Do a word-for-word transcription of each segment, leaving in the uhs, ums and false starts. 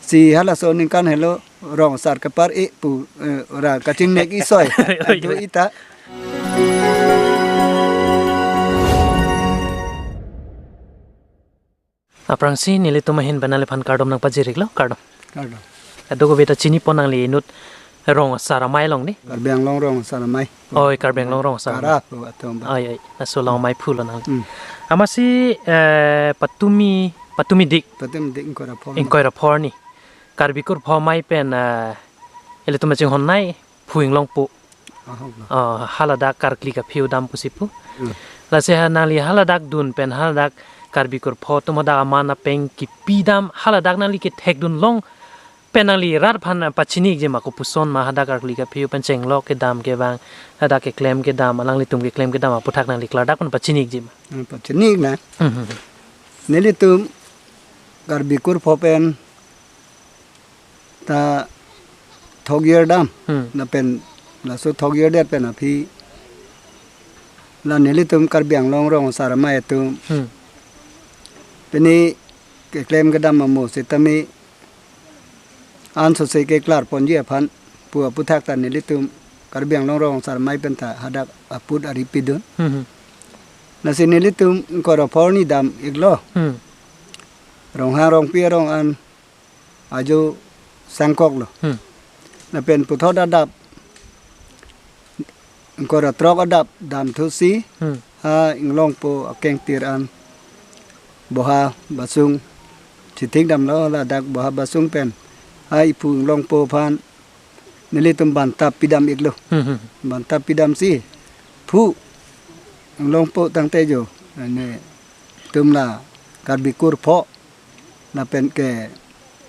Si halaso aningkan helo rong asar kepar-e pu, eh, ra kachingnek isoi. Oi, oi. Adu ita. Aphrangsi nelitum ahin pen nangliphan kardom nangpajir-iklo, kardom. Kardom. Adu ko beta chinipon nangli inut rong asar amei along ni? Karbi Anglong rong asar amei. Oi, Karbi Anglong rong asar amei. Kara pu atum ba. Oi, oi. Laso along ameiphu lo nangli. Hmm. Amatsi, eh, patumi, patumi dik. Patumi dik ingkoi ra pho. Ingkoi ra pho arni. Karbi kurpho amei pen, eh, ilitum chinghon nei phu Inglongpo. Ahok lo. Oh, haladak karkli kaphiu dam pusi pu. Hmm. Lasi ha nangli haladak dun pen haladak Karbi kurpho atum hadak aman apeng kipi dam haladak nangli kethekdun long pen nangli rat aphan pachini-ikji ma, kopuson ma hadak karkli kaphiu pen chenglok kedam kevang, hadak keklem kedam, alanglitum keklem kedam aphuthak nangli klardak pen pachini-ikji ma? Hmm, pachini-ik nang. Hmm, hmm, hmm. Nelitum Karbi kurpho pen ta thokjir dam. Hmm. Lapen laso thokjirdet pen aphi la nelitum Karbi Anglong rong asar amei atum. Hmm. Pini keklem kedam amo sitame ansose keklarponji aphan pu aphuthak ta nelitum Karbi Anglong rong asar amei pen ta hadak aput ari pidun. Hmm, hmm. Lasi nelitum ingkoi ra pho arni dam-iklo. Hmm. Ronghang rongpi arong an ajo sangkok lo. Hmm. Lapen puthot adap ingkoi ra throk adap damthusi, hmm, ha Inglongpo akengtir an Boha Basung chithik damlo, ladak Boha Basung pen ha iphu Inglongpo aphan nelitum banta pidam-iklo. Hmm, hmm. Banta pidamsi phu Inglongpo tangte jo, netum la Karbi kurpho lapen ke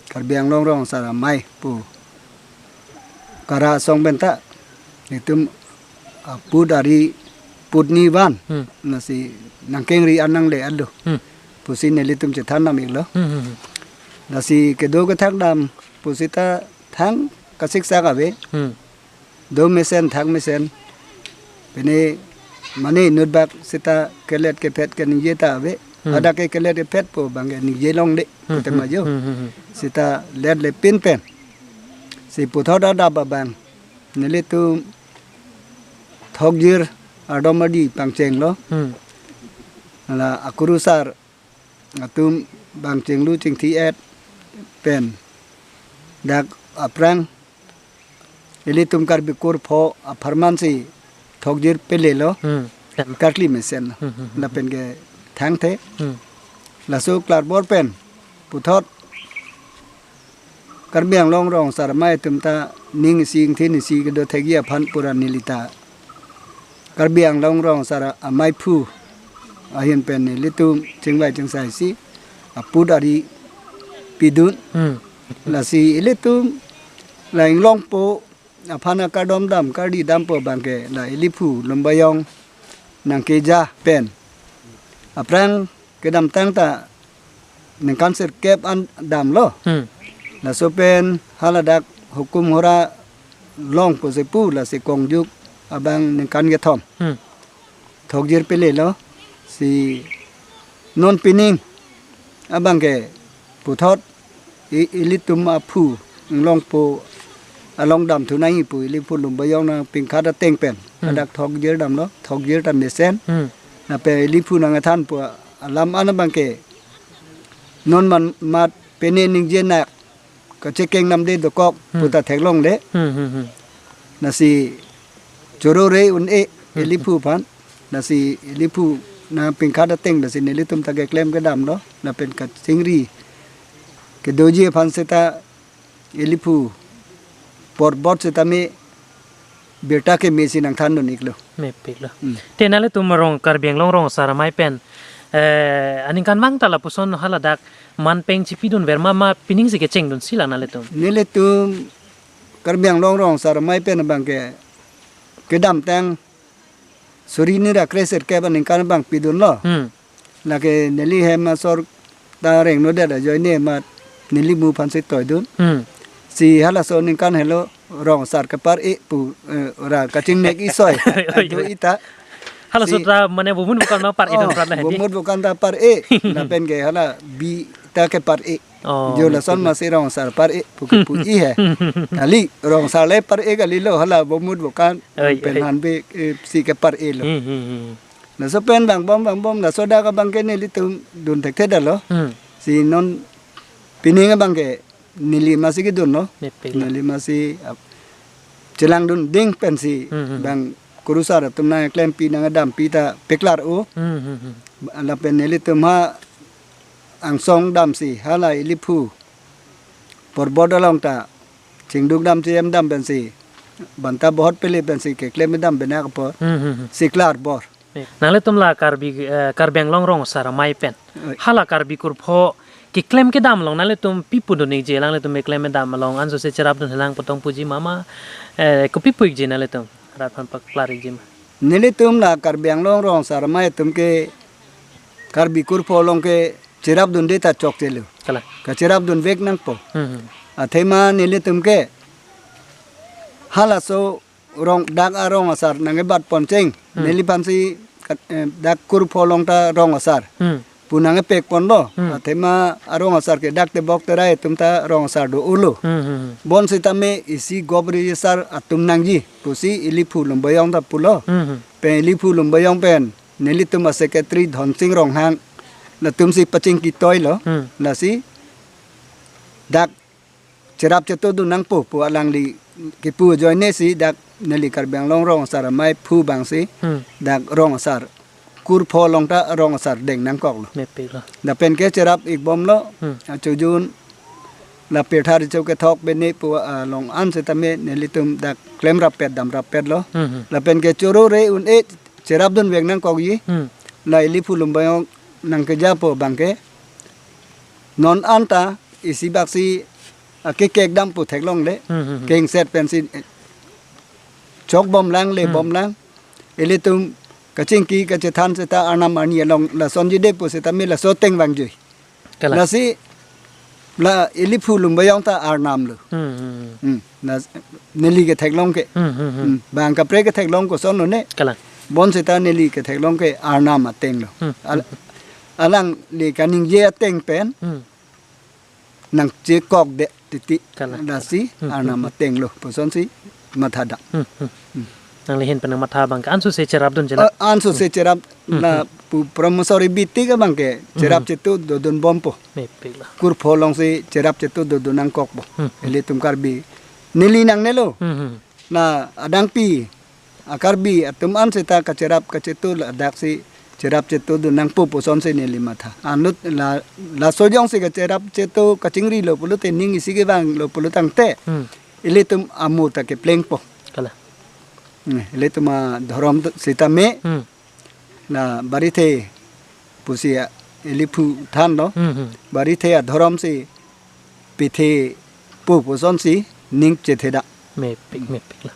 Karbi Anglong rong asar amei pu kara asong pen ta netum aput ari putni van. Hmm. Lasi nangkengri an nangle-et lo. Hmm. Pusi nelitum chethan dam-iklo. Hmm, hmm, hmm. Lasi kedo kethak dam pusita thang kasiksak ave. Hmm. Do mesen, thak mesen. Pini mane inutbak sita kelet kephet keningje ta ave. Hmm. Hadak ke kelet kephet pu abang ke ningje longle. Hmm, kutema jo. Hmm, hmm, hmm. Sita let le pin pen. Si puthot adap abang nelitum thokjir ardom ardi pangchenglo. Hmm. La akurusar atum bang chenglu chingthi-et pen dak aphrang ilitum Karbi kurpho apharman si thokjir pelelo. Hmm. Karkli mesen. Hmm, hmm, hmm. Lapen ke thangthe. Hmm. Laso klarbor pen puthot Karbi Anglong rong asar amei atum ta ning isi ingthin isi kedo thekji aphan pura neli ta Karbi Anglong rong asar ameiphu ahin pen nelitum chingvai chingsai si aput ari pidun. Hmm. Lasi ilitum la Inglongpo aphan akardom dam kardi dampo abang ke la iliphu Lumbajong nangkeja pen aphrang kedamtang ta ningkan sirkep an damlo. Hmm. Laso pen haladak hukum hura long pusi pu lasi kongjuk abang ningkan kethom. Hmm. Thokjir pelelo si non pining abang ke puthot i-, ilitum aphu Inglongpo along damthu nangji pu iliphu Lumbajong nangpingkhat ateng pen. Hmm. Hadak thokjir damlo, thokjir ta mesen. Hmm. Lapen iliphu nangkethan pu alam an abang ke non man mat pene ningje nak kachekeng namde dokok, hmm, puta theklongle. Hmm, hmm, hmm. Lasi choro re un-e, hmm, iliphu aphan. Lasi iliphu nangpingkhat ateng lasi nelitum ta keklem kedamlo. Lapen kachingri kedoji aphan seta iliphu porbot seta me birta keme si nangthandun-iklo. Mepiklo. Hmm. Te nanglitum rong Karbi Anglong rong asar amei pen, eh, aningkanvang ta lapuson haladak manpeng chipidunver ma, ma pining si kechengdunsi la nanglitum? Nelitum Karbi Anglong rong asar amei pen abang ke kedamtang suri hini ra kresirkep aningkan abang pidunlo. Hmm. Lake neli hem asor ta rengnodet ajoine mat neli mu aphan si toidun. Hmm. Si halaso aningkan helo rong asar kepar-e pu, eh, ra kachingnek isoi. Oi, oi. Adu ita. Halaso si ta mane bumut bukan ma par-e, oh, dun prat lah di. Bumut bukan ta par-e. Lapen ke hala bi ta kepar-e. Oh, jo lason betul. Masi rong asar par-e pu ke pu-i he. Kali, rong asar le par-e kali lo, hala bomut bokan, Oi, pen oi. Han be, eh, si ke par-e lo. Hmm, hmm, hmm. Laso pen vangbom, vangbom, laso dak abang ke nelitum dun thekthe detlo. Hmm. Si non pining abang ke neli masi kedun lo. Mepik lo. Neli masi, ap-, chelangdun ding pensi Hmm, hmm. Bang kurusar atum nangklempi nangdampi ta peklar o. Hmm, hmm, hmm. Lapen nelitum ha angsong damsi hala iliphu porbot along ta chingduk dam chiem dam pensi banta bohot pele pensi keklem dam benak apot Hmm, hmm, hmm. Si klar bor. Eh, nanglitum la Karbi, eh, Karbi Anglong rong asar amei pen. Oi. Hala Karbi kurpho keklem kedam along nanglitum pi pudun ikji, nanglitum keklem kedam along ansose cherapdun helang pu tong puji ma ma, eh, kopi pu ikji nanglitum? Rat aphan paklar ikji ma. Nelitum la Karbi Anglong rong asar amei atum ke Karbi kurpho along ke cherapdunde ta chokche lo. Kalang. Kacherapdun vek nangpo. Hmm, hmm. Athema nelitum ke halaso rong dak arong asar nangkebat poncheng. Hmm. Neliphansi kat-, eh, dak kurpho along ta rong asar. Hmm. Pu nangkepek ponlo. Hmm. Athema arong asar ke dak tebok terai atum ta rong asar do-o lo. Hmm, hmm, hmm. Bonsitame isi gop register atum nangji pusi iliphu Lumbajong ta pulo. Hmm, hmm. Pen iliphu Lumbajong pen nelitum a-secretary Dhonsing Ronghang latumsi pachingki toilo. Hmm. Lasi dak cherap chetudun nangpo pu alangli kipu ajoine si dak neli Karbi Anglong rong asar amei phu abangsi Hmm. Dak rong asar kurpho along ta rong asar deng nangkoklo. Mepik lo. Lapen ke cherap ikbomlo. Hmm. Achojun la pirtha recho kethok bene pu along ansitame nelitum dak klem rappet dam rappet lo. Hmm, hmm. Lapen ke choro re un-e cherapdun vek nangkokji. Hmm. La iliphu Lumbajong nangkejapo abang ke non anta isi baksi, ah, kekek dam pu theklongle. Hmm, hmm, hmm. Kengset pensi, eh, chokbomlang le Hmm. bomlang. Ilitum kachingki kachethan seta arnam arni along lasonji de pu seta me laso ateng vangjui. Kalang. Lasi la iliphu Lumbajong ta arnam lo. Hmm, hmm, hmm. Hmm. Na neli ketheklong ke. Hmm, hmm, hmm. Hmm. Bang kaprek ketheklong koson lone. Kalang. Bonsita neli ketheklong ke arnam ateng lo. Hmm, Al-, hmm, hmm. Alangli kaningje ateng pen. Hmm. Nangchekok de titi. Kalang. Lasi Hmm, arnam hmm, hmm. Ateng lo. Pusonsi mathadam. Hmm, hmm. Hmm. Nangli ahin pen nangmatha abang ke ansose cherapdun je la. Eh, ansose cherap Hmm, la hmm. Pu promissory biti ke abang ke cherap Hmm. Chetu dodun bompo. Mepik lo. Kurpho alongsi cherap chetu dodun nangkokpo. Hmm, hmm. Ilitum Karbi. Neli nangnelo. Hmm, hmm. Na adangpi a-Karbi atum anseta kacherap kachetu ladaksi cherap chetudun nangpo pusonsi neli matha. Anut la, laso jongsi kacherap chetu kachingrilo pulote ning isi kevanglo pulotangte. Hmm. Ilitum amo ta keplengpo. Kalang. Hmm, ilitum adhorom tu sitame. Hmm. Na barithe pusi a, iliphu thanlo. Hmm, hmm. Barithe adhorom si pithe pu pusonsi ning chethedam. Mepik, mepik lo.